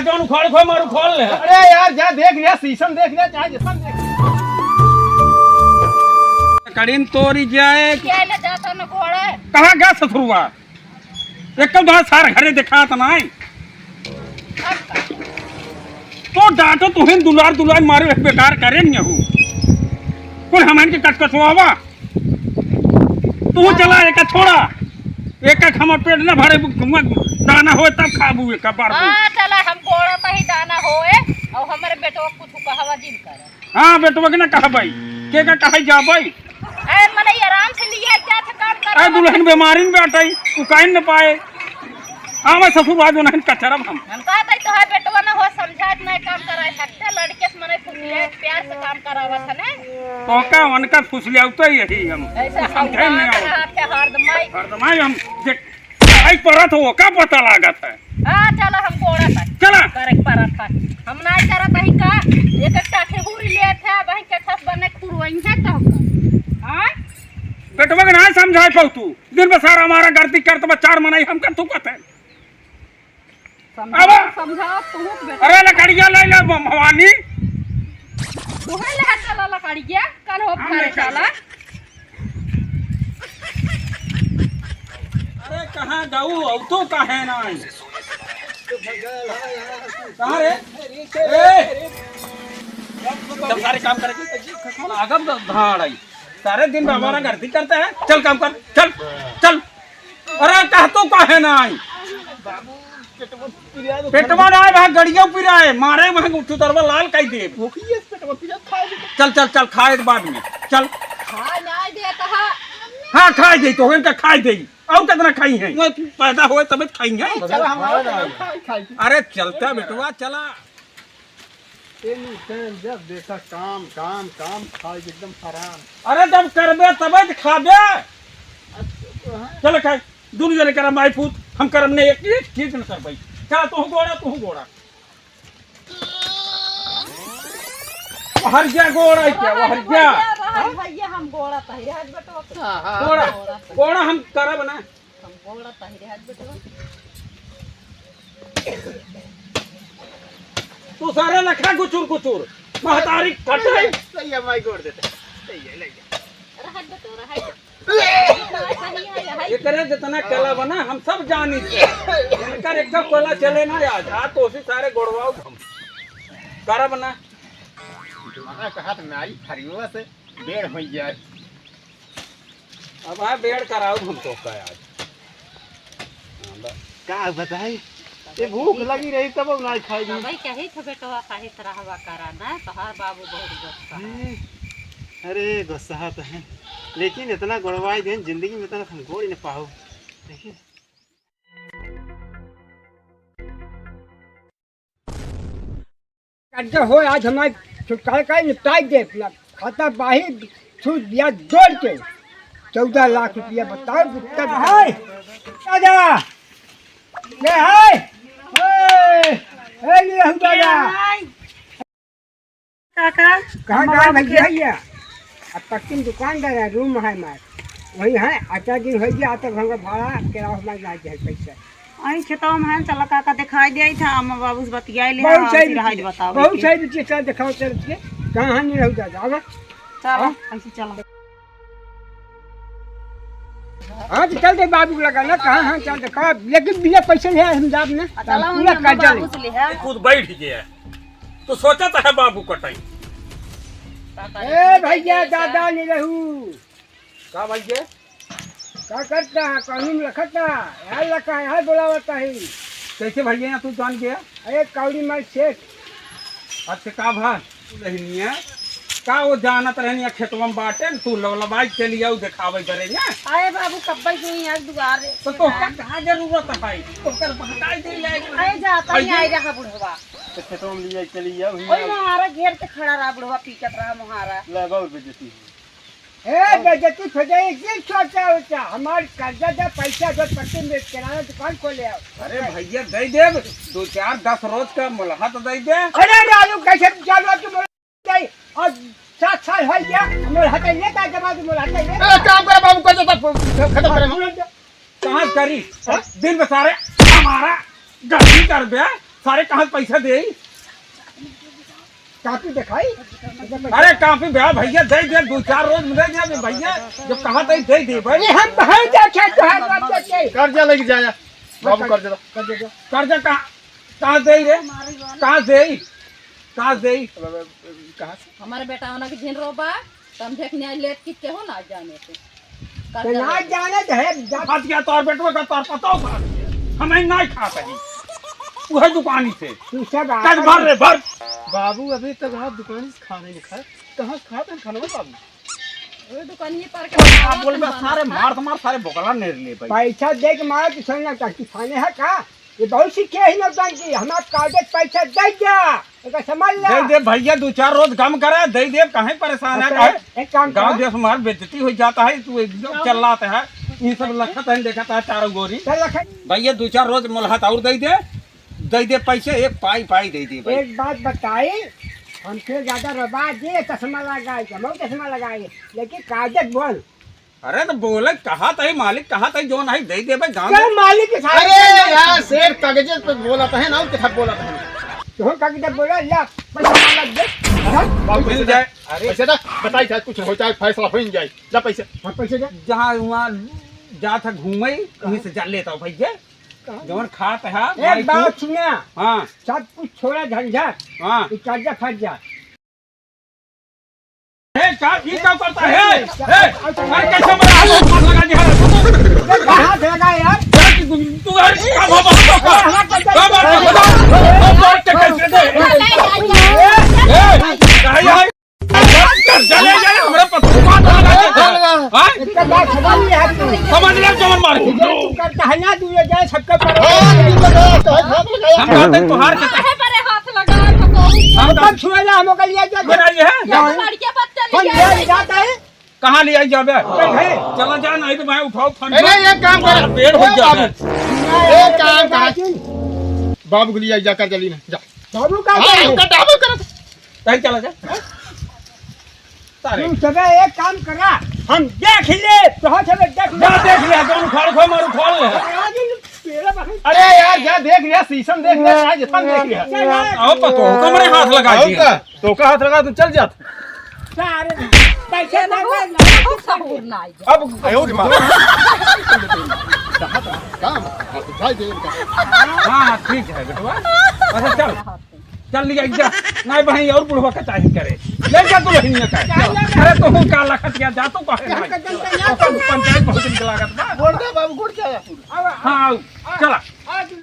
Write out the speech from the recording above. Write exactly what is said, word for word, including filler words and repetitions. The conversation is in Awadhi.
जौन उखाड़ खोए मारू खोल ले। अरे यार, जा देख लिया, शीशम देख लिया, चाहे जिसम देख लिया। कड़ीन तोरी जाए। ये ले जाता न घोड़ा। कहाँ गया ससुरवा? एक तो बार सार घरे दिखात नाई। तो डांटो तुहिन दुलार दुलार मारे एक बेकार करे नहीं हो। कुल हमन के कचकचवावा। तू चला, एका छोड़ा। एक एक हमर पेट ना भरे, तुम दाना होए तब खाबू एक बार। हाँ, चला, हम गोड़ा तही दाना होए, और हमरे बेटवा कुछ कहवा जिन कर। हाँ, बेटवा के ना कहबई, के का कहई जाबई। अरे, मनई आराम से लिया, क्या था काम कर अरे, रहा दुल्हन है। बीमारी में बैठाई, उ काइन न पाए। हाँ, मैं ससुर आज नहीं कचरब हम। हम कहा था, तो है बेटवा ना हो, समझात नहीं काम कराए सकते, लड़के से मने फुसले, प्यार से काम करावत है ना। तो का उनका फुसले तो यही हम। ऐसे हम समझे नहीं गोड़ा आवत। हाथ के हरदमाई। हरदमाई हम देख, आई परत हो, का पता लागत है? हाँ, चला, हम गोड़ा तक। चला। करे के परत है। हम ना चलत हई का? एक एक काठे हुरी लेत है, वहीं के खस बने तुरवई है तो। हाँ? बेटवा के ना समझाए पाऊ तू। दिन में सारा हमारा गलती करत बा, चार मनई हम कर थूकत है। समझाओ, अब समझाओ, तू बेटा। अरे लकड़िया ले ले भ-, भवानी। तू है ले चला लकड़िया, कल हो हम घर नहीं चला। अरे कहाँ जाऊ, अउ तो काहे ना आई? कहाँ रे? ए! जब सारे काम करे, आगम तो धाड़ आई। सारे दिन में हमारा गलती करता है। चल काम कर, चल, चल। अरे कह तो काहे ना आई? पेटवा ना आए, वहाँ गड़िया पिराए, मारे वहाँ चुतरवा लाल कई दे। चल, चल, चल, खाए बाद में। चल। खाए ना देता है। हाँ, खाए दे तो, इनका खाए दे। और कितना खाई है? वो पैदा हुए तब खाई है। चलो, हम और खाई, खाई। अरे चलता बेटवा, चला। तेनू तेल जब देखा काम, काम, काम, खाए एकदम हराम। अरे जब करबे तबे तो खाबे। अच्छा, तो है। चल खाए, दुनू जने करम माई पूत, हम करम नहीं, एक, एक चीज न करबई। चल तू गोड़ा, तू गोड़ा। हर जा गोड़ा है क्या? वो हर जा। भैया, भैया, हम गोड़ा तही रहत बेटवा। हाँ, हाँ। गोड़ा, गोड़ा हम करब ना। हम गोड़ा पहिरे हाथ बेटवा। तू सारे लखा गुचुर गुचुर, महतारी कटाई। सही है, माई गोड़ देते। सही है, ले जा। रहा बेटवा, रहा। एकरे जितना कला बना, हम सब जानी थे। इनकर एक कला चले ना आज। आज तो उसी सारे गोड़वाऊ हम करब ना। मना कहत नाई फरियों से बेड़ हो जाए। अब हाँ, बेड़ कराऊ हम तो का आज। हाँ, बस। का बताई? ये भूख लगी रही तब ना खाई दी। भाई कही थे बेटवा, कही तरह हवा करा ना, तोहार बाबू बहुत गुस्सा है। हम्म। अरे गुस्सा तो है, लेकिन इतना गोड़वाई देन, जिंदगी में इतना हम गोड़ न पाओ। देखिए। कर्जा हो, आज हमार छुटकारा का निपटाई दे, अपना खाता बाही सूद ब्याज जोड़ के चौदह लाख रुपया बताओ, गुप्ता है। दादा, ये है। ए, ए, ये हम दादा। काका, कहाँ हम गया बाबू भैया के ये? अब पक्की दुकान दे रहा, रूम है हमार। वही है, आचा दिन हो गया, तब हमका भाड़ा किराया हमार लाग जाए पैसा। आई खेतवा में है, चला काका दिखाई दे था, हम बाबू से बतियाई ले, बहुत हाँ, सही फिर हाल बिटिया, बताओ बहुत के। सही बिटिया, चल दिखाओ, चल के। कहाँ है, नहीं रहू दादा, आवा। चलो, हाँ? ऐसे चलो। हाँ, तो चल दे बाबू लगा ना, कहाँ, हाँ, चल दे, कहाँ, लेकिन बिना पैसे नहीं है, हम जाब ना। आ, चला, पूरा वहीं हम कर्जा बाबू ले। से ले, हाँ। खुद बैठ गया। तो सोचा तो है बाबू कटाई। ए भैया, दादा नहीं रहू। का भैया? का करता है? कानून रखता है? यार लका, यार बुलावता है। कैसे भैया, यहाँ तू जान गया? अरे कौड़ी मार सेठ। अच्छा, का भा? तू नहीं है? का वो जानत रहनी है खेतवा में बाटे न, तू लवलवाई के लिए आऊ देखावे करे ना? अरे बाबू, कब्बे से ही आज दुआर तो, तो का, का जरूरत है भाई? तो कर बहकाई दे ले। अरे जाता ही आई रहा बुढ़वा। तो खेतवा में लिए चली जाओ, ही ओए आओ। मोहारा घेर के खड़ा रहा बुढ़वा, पीटत रहा मोहारा। लगा और बेइज्जती। ए, बेइज्जती हो जाए, एक दिन सोचा होता, हमार कर्जा दे, पैसा दे, पट्टी में किराना दुकान खोले आओ। अरे भैया, दे देब, दो चार दस रोज का मोलहत दे दे। अरे राजू, कैसे चार रोज की मोलहत दे? और सात साल हो गया, मोलहत है, ये का जमा दे, मोलहत है, ये? ए, काम करे बाबू, कर देता, खत्म करे हम। कहाँ करी? दिन में सारे हमारा गलती कर दे। सारे कहाँ से पैसा देई? कापी देखाई? अरे कापी बे भइया, दे दे, दो चार रोज में दे दे भइया, जब कहा तो दे दे भाई। ये हम कहाँ देखे तोहार बाप देखे? कर्जा लेके जाया, बाबू कर्जा, कर्जा दो। कर्जा दो। कर्जा कहाँ, कहाँ देई रे? कहाँ देई? कहाँ देई? कहाँ से? हमारे बेटा होना के झिन रोबा, समझे के नहीं लेट कित के हो ना जाने से। तो ना जाने तो है, जा- फंस गया तोर बेटवा का, तोर पतो फंस गया। हमें नहीं खाता है। वह दुकानी से। तू सब कल भर रे, भर। बाबू, अभी तक आप दुकानी से खाना नहीं खाए। कहाँ से खाते हैं खाना बाबू? वो दुकानी पर के आप बोल बे, सारे मार तो मार, सारे बोकला नेर ले भाई। पैसा दे के मार, तू सोना का तू खाने है का? ये बहुत सीखे ही नौटंकी, हमार कागज पैसा दे जा, एकर समझ ला। दे दे भइया, दो चार रोज कम करा, दे दे, काहे परेशान है, अच्छा, काहे? एक काम गाँव करा। देश में हमार बेइज्जती हो जाता है, तू एकदम चल रहा है, ये सब लखत है, देखा था चारों गोरी। चल लखत। भइया, दो चार रोज मोलहत और दे दे, दे दे पैसे, एक पाई पाई दे दे भाई। एक बात बताई, हमसे ज्यादा रबा जे चश्मा लगाए, हम चश्मा लगाए, लेकिन कागज बोल। अरे तो बोले, कहा तही मालिक, कहा तही जो नहीं दे देबे गाँव क्या में। मालिक के सारे अरे यार, सेठ कागजे पे बोला था है ना, और कितना बोला था? तो हम कागजे बोला, ला, पैसा मांगा दे। हाँ? बाबू, मिल पैसे जाए। दे, अरे। पैसे दे, बताई शायद कुछ हो जाए, फैसला हो ही जाए। ला पैसे। हाँ, पैसे दे। जहाँ वहाँ जात है घूमे, वहीं से जा लेता हूँ भैया। कहाँ? जवन खात है, एक भाई बात तू। सुना। हाँ। सब कुछ छोड़ा झंझट। हाँ। ये कर्जा फंस जा। ए, का, ई का करता है? ए, अरे कैसे मेरा हाथ में हाथ लगा दिया? कहाँ से लगा यार? तू, तू यार, का बाबा, का बाबा, का बाबा, का बाबा, का बाबा, कैसे दे? ए, ए, कहाँ ये है? चले, चले, हमरा पत्थर मार लगा दिया। हाँ? इतना बात समझ नहीं आती। समझ ले, जवन मार। ये तू करता है ना, तू ये जाए सबके पर। हाँ, ये तो बात है, हम कहते हैं, तोहार के काहे परे हाथ लगाए हो तो? हम तो छुएला, हम ओकर लिए जा। मेरा ये है? या तो लड़के बच्चे हम लिए ले जाता है। कहाँ ले आई जाबे? चल भाई। चला जा, नहीं तो मैं उठाओ फंड। ए, नहीं, एक काम कर। पेड़ हो ए, जाबे। बाबू। एक काम कर। बाबू। बाबू के लिए आई जा, कर जल्दी ना, जा। बाबू का हाँ, जाए? उनका डबल कर। तही चला जा। सारे। तू सबे एक काम करा, हम देख ले, तोहर सबे देख ले। जा देख ले, कौन उखाड़ खो, मार उखाड़ ले। आज इन पेड़ बहन अरे यार, जा देख ले, शीशम देख ले, आज अपन देख ले। चल, चल। आओ, पतो, कमरे हाथ लगा आओ दिए। का? तो का हाथ लगा, तू चल जात। सारे पैसे ये ना ना, ना, ना, सहूर ना आई। अब आयो रे माँ। काम, भाई दे इनका। हाँ, हाँ, ठीक है, बेटवा। अच्छा, चल। चल लिया जा। नहीं भाई, और बुढ़वा का चाही करे। ले जा दुल्हनिया का। अरे तो हूँ का लखत गया, जा तो कहे भाई। तो सब पंचायत बहुत दिन के लागत बा। गोड़ दे बाबू, गोड़ क्या है? हाँ, चला।